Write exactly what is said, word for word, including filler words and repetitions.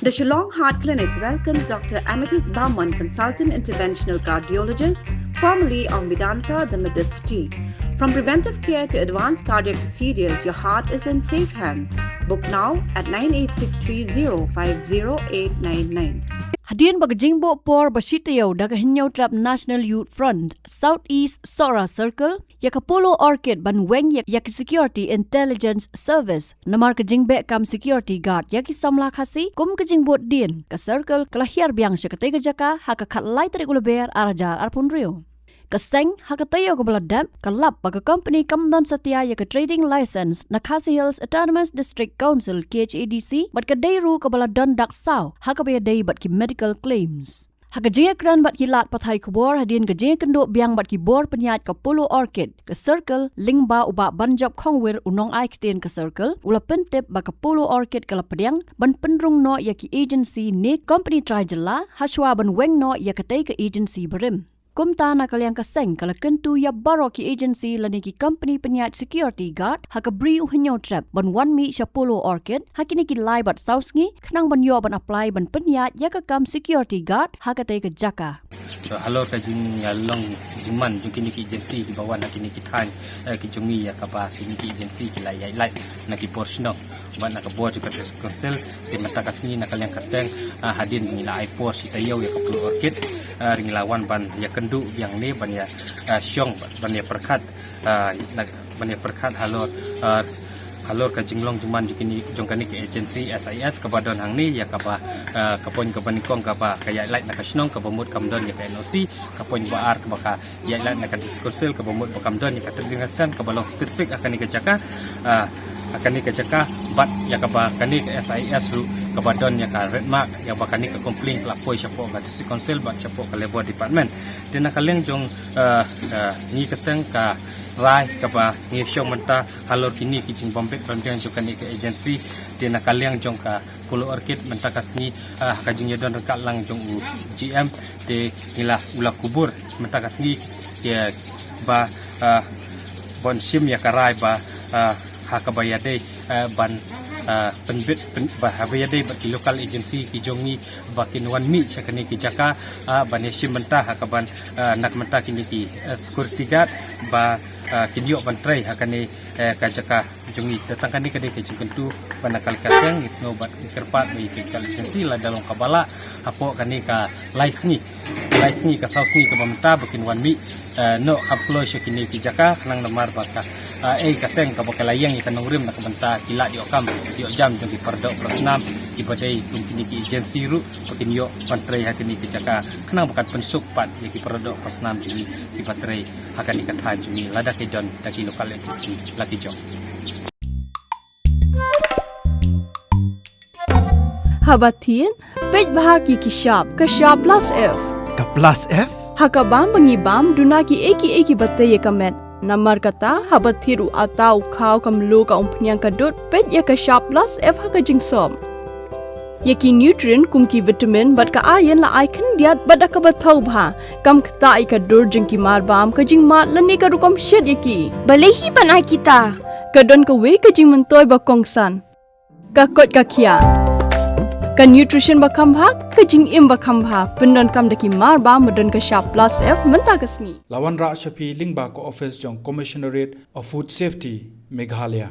The Shillong Heart Clinic welcomes Doctor Amethyst Barman, Consultant Interventional Cardiologist, formerly of Medanta, the Medicity. From preventive care to advanced cardiac procedures, your heart is in safe hands. Book now at nine eight six three zero five zero eight nine nine. Hadien ba ka jingbuh por ba shi taïew da ka Hynñiewtrep National Youth Front, South East Sohra Circle, ïa ka Polo Orchid ban weng ïa, ïa ka Security Intelligence Service namar ka jingbeh kam security guard ïa ki samla Khasi kum ka jingbud dien, ka circle ka la hiar biang sha katei ka jaka ha ka khatlai tarik u Lber ar hajar arphew hynriew. Ka seng ha ka taïew kaba la dep ka lap ba ka company kam don satia ïa ka trading license na Khasi Hills Autonomous District Council, K H A D C, bad ka dei ruh kaba la don dak saw ha kaba ïadei bad ki medical claims. Ha ka jingïakren bad ki lad pathai khubor hadien ka jingïakynduh biang bad ki bor pynïaid ka Polo Orchid, ka circle, lyngba u Bah Banjop Khongwir, u nongai ktien ka circle, u la pyntip ba ka Polo Orchid ka la pdiang ban pynrung noh ïa ki agency ne company trai jylla hashwa ban weng noh ïa katei ka agency barim. Kumta na ka liang ka seng ka la kyntu ïa baroh ki agency lane ki company pynïaid security guard ha ka Bri u Hynñiewtrep ban wan mih sha Polo Orchid ha kine ki lai bad saw sngi khnang ban ïoh ban apply ban pynïaid ïa ka kam security guard ha katei ka jaka. So, halor ka jinglong jingman jong kine ki agency kiba wan ha kine ki thaiñ, eh, ki jong ngi ïa kaba kine ki agency ki la ïaid lait na ki por shnong bad na ka bor jong ka District Council. Te mynta ka sngi na ka liang ka seng, ah, hadien ngi la ai por shi taïew ïa ka Polo Orchid, ah, ngi la wan ban ïakynduh biang ne ban ïa, ah, shong ban ïa pyrkhat, ah, na, ban ïa pyrkhat halor, ah, halor ka jinglong jingman jong kine, jong kane ka agency S I S kaba don hangne ïa kaba, ah, ka point kaba nyngkong kaba ka ïaid lait na ka shnong kaba mut kam don ïa ka N O C, ka point ba ar kaba ka ïaid lait na ka District Council kaba mut ba kam don ïa ka trading license kaba long specific ha kane ka jaka, ah, ha kane ka jaka bad ïa kaba kane ka S I S ruh kaba don ïa ka red mark ïa ba kane ka complaint ka la poi shapoh ka District Council bad shapoh ka Labour Department. Te na ka liang jong, ah, ah, ngi ka seng ka rai kaba ngi shong mynta halor kine ki jingbym bit bym biang jong kane ka agency. Te na ka liang jong ka Polo Orchid mynta ka sngi, ah, ha ka jingïadon ryngkat lang jong u G M te ngi la u la kubur mynta ka sngi ïa ba, ah, ban shim ïa ka rai ba, ah, ha kaba ïadei, ah, ban, ah, pynbit pyn, ba ha ba ïadei bad ki local agency ki jong ngi ba kin wan mih sha kane ki jaka, ah, ban ïa shim bynta ha ka ban, ah, na ka bynta kine ki, ah, security guard ba, ah, kin ïoh ban trei ha kane, eh, ka jaka jong ngi. Te tang kane ka dei ka jingkyntu ba na ka liang ka seng ngi sngew bad ngi kyrpad ba ïa ki local agency lada long kaba lah hapoh kane ka lai sngi, lai sngi ka saw sngi kaba mynta ba kin wan mih, eh, noh kham kloi sha kine ki jaka khnang namar ba ka, eh, ei ka seng kaba ka la ïeng ïa ka nongrim na ka bynta ki lad ïoh kam ïoh jam jong ki paradoh parasnam kiba dei kum kine ki agency ruh ba kin ïoh ban trei ha kine ki jaka khnang ba kan pynsuk pat ïa ki paradoh parasnam jong ngi kiba trei ha kane ka thaiñ jong ngi lada ki don da ki local agency la ki jong. Haba thied, peit bha ki ki shap, ka shap plus F. Ka plus F? Ha ka bam ba ngi bam, duna ki ei ki ei kiba tei ïa ka met. Namar kata, haba thied u ata, u khaw, ka mluh, ka umphniang, ka dud, peit ïa ka shap plus F ha ka jingsop. Ïa ki nutrient kum ki vitamin bad ka iron la ai khyndiat bad da kaba thaw bha. Kam ktah ïa ka dur jong ki mar bam, ka jingmad lane ka rukom shet ïa ki. Balei hi ban ai kita? Ka don kawei ka jingmyntoi ba kongsan. Ka koit ka khiah. Ka nutrition ba kham bha, ka jingim ba kham bha. Pyndonkam da ki mar bam ba don ka shap plus F mynta ka sngi. La wanrah sha phi lyngba ka office jong Commissionerate of Food Safety, Meghalaya.